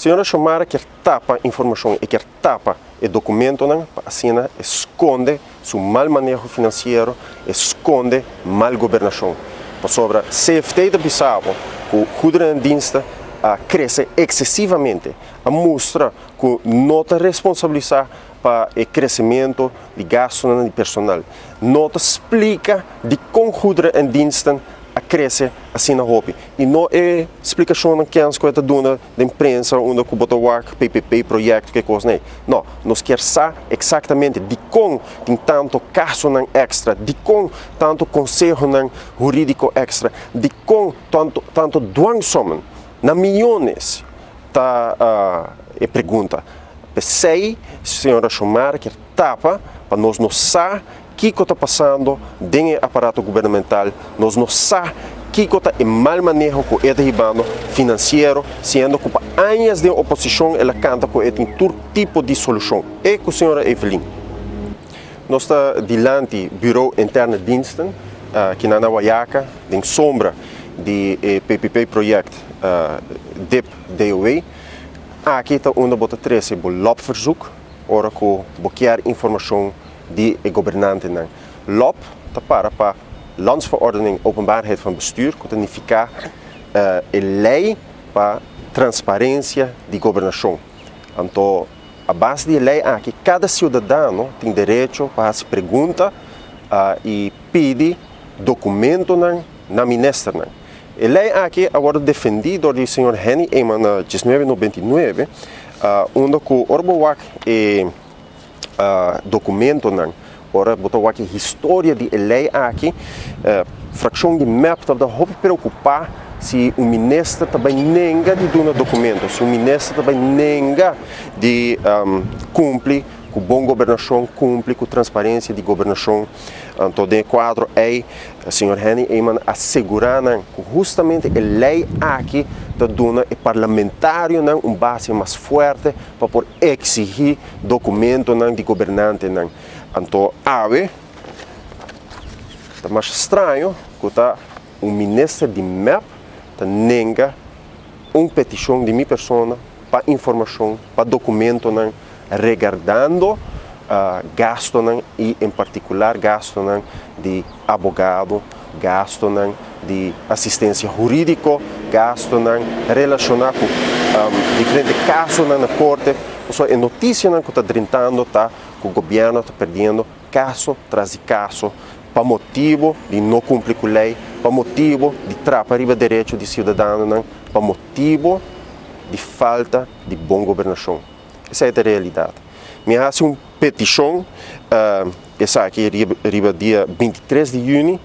Señora Xiomara kier tapa informacion, e kier tapa e documentonan pa asina e sconde su mal maneho financiero, e sconde mal gobernacion. Pasobra CFT ta bisa bo cu goederendiensten a crece excesivamente, a mustra cu no ta responsabilisa pa e crecemento di gastonan di personal. No ta splica dicon goederendiensten a crece asina hopi. Y no e splicacionnan kens cu e ta duna den prensa unda cu bo ta wak PPP project ke cos nee. No, nos kier sa exactamente dicon tin tanto casonan extra, dicon tanto consehonan huridico extra, dicon tanto tanto dwangsommen na miyones ta e pregunta. P'esey señora Xiomara kier tapa pa nos no sa kiko ta pasando den e aparato gubernamental, nos no sa kiko ta e mal maneho ku e ta hibando finansiero, siendo ku pa añas den oposishon el a kanta ku e tin tur tipo di solushon, e ku señora Evelyn. Nos ta dilanti Bureau Interne Diensten kinan na Wayaca den sombra di e PPP project dip DOW. Aki ta unda bo ta trese bo lobverzoek ora ku bo kier informashon di e gobernantenan. Lop ta para pa Landsverordening Openbaarheid van Bestuur ku ta nifiká e lei pa transparensia di gobernashon. Anto a base di e lei aki kada siudadano tin derecho pa hasi pregunta i pidi dokumentonan na ministernan. E lei aki a wòrdu defendí dor di señor Henny Eman na 1999 unda ku ora bo wak e dokumentonan, ora bo ta wak e historia di e lei aki, frakshon di mep tabata hopi preokupá si un minister ta bai nenga di duna dokumento, si un minister ta bai nenga di kumpli ku bon gobernashon, kumpli ku transparensia di gobernashon. Anto den e kuadro ei, señor Henny Eman a segurá nan ku hustamente e lei aki ta duna e parlamentarionan un base mas fuerte pa por exigí documentonan di gobernantenan. Anto awe ta masha straño cu ta un minister di mep ta nenga un peticion di mi persona pa informacion, pa documentonan regardando gastonan y en particular gastonan di abogado, gastonan di asistencia huridico, gastonan relaciona cu diferente casonan na corte. Pasobra e noticianan cu ta drentando ta cu gobierno ta perdiendo caso tras di caso pa motibo di no cumpli cu ley, pa motibo di trapa riba derecho di ciudadanonan, pa motibo di falta di bon gobernacion. Esey ta e realidad. Mi a haci un peticion esaki riba dia 23 di juni.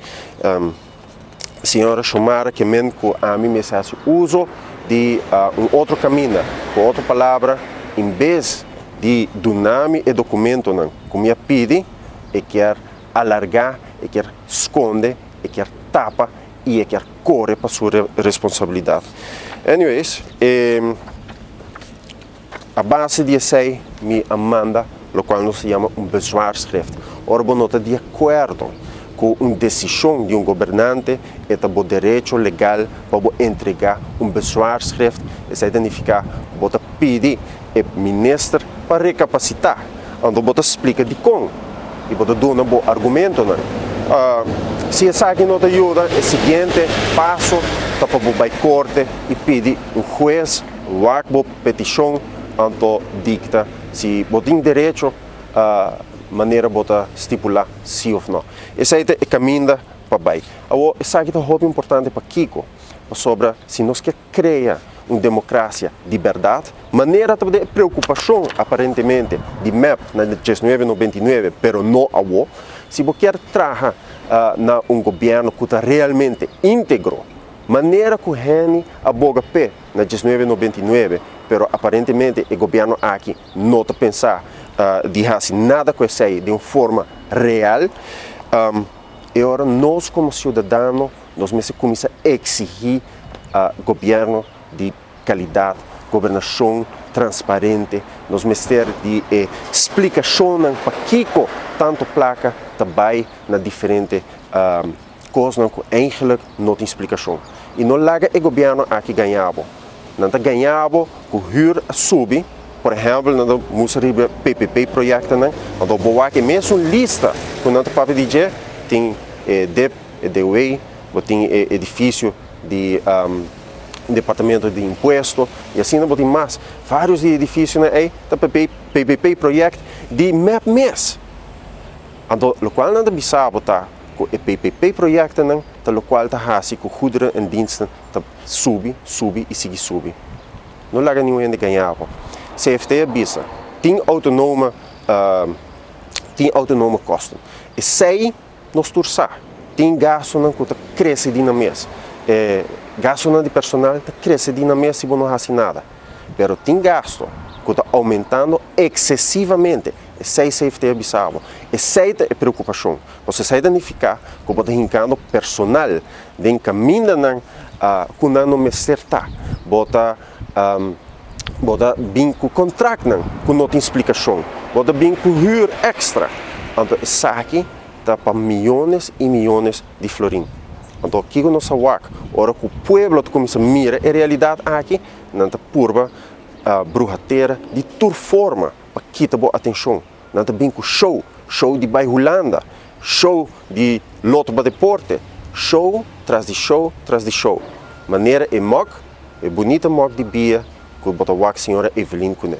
Señora Xiomara ke men ku ami mester hasi uso di un otro kaminda. Ku otro palabra, en bes di duna mi e dokumentonan ku mi a pidi, e kier alargá, e kier skonde, e kier tapa i e kier kore pa su responsabilidat. Anyways, e a base di esei mi a manda lokual nos ta yama un bezwaarschrift. Ora bo no ta di akuerdo ku un desishon di un gobernante, e ta bo derecho legal pa bo entregá un bezwaarschrift. Esei ta nifiká ku bo ta pidi e minister pa rekapasitá. Anto bo ta splika dikon i bo ta duna bo argumentonan. Si esaki no ta yuda, e siguiente paso ta pa bo bai korte i pidi un hues wak bo petishon anto dikta si bo tin derecho manera bo ta stipulá si òf no. Esei ta e kaminda pa bai. Awor esaki ta hopi importante pakiko? Pasobra si nos ke krea un demokrasia di bèrdat, manera tabata e preokupashon aparentemente di mep na 1999, pero no awor, si bo kier traha na un gobièrnu ku ta realmente íntegro, manera ku Henny a boga p'e na 1999, pero aparentemente e gobièrnu aki no ta pensa di hasi nada ku esei den un forma real, e ora nos komo siudadano nos mester kuminsá eksigí gobièrnu di kalidat, gobernashon transparente, nos mester di e splikashonnan pakiko tantu plaka ta bai na diferente kosnan ku eigenlik no tin splikashon. I no laga e gobièrnu aki gaña bo. Nan ta gaña bo ku hür a subi, por ehèmpel nan ta mustra riba PPP proyektonan, anto bo wak e mesun lista ku nan ta papia di dje, tin e dip, e DOE, bo tin e edifisio di departamento di impuesto i asina bo tin mas. Vários di e edifisionan ei ta PPP project di mep mes. Anto lokual nan ta bisa bo ta ku e PPP proyektonan ta lokual ta hasi ku goederen en diensten ta subi, subi i sigui subi. No laga niun hende gaña bo. CFT a bisa, tin autonome tin autonome kosten. Esei nos tur sa. Tin gastunan ku ta krese di nan mes. E gastunan di personal ta krese di nan mes si bo no hasi nada. Pero tin gastu ku ta oumentando eksesivamente. Esei CFT a bisa bo. Esei ta e preokupashon. Pasobra esei ta nifiká ku bo ta hinkando personal den kamindanan ku nan no mester ta. Bo ta bo ta bin ku kontraktnan ku no tin splikashon. Bo ta bin ku hür èkstra. Anto esaki ta pa miyones i miyones di florin. Anto kiko nos a wak? Ora ku pueblo ta kuminsá mira e realidat aki, nan ta purba bruha tera di tur forma pa kita bo atenshon. Nan ta bin ku show, show di bai Hulanda, show di loto pa deporte, show tras di show tras di show. Manera e mok, e bunita mok di bia ku bo ta wak señora Evelyn kuné.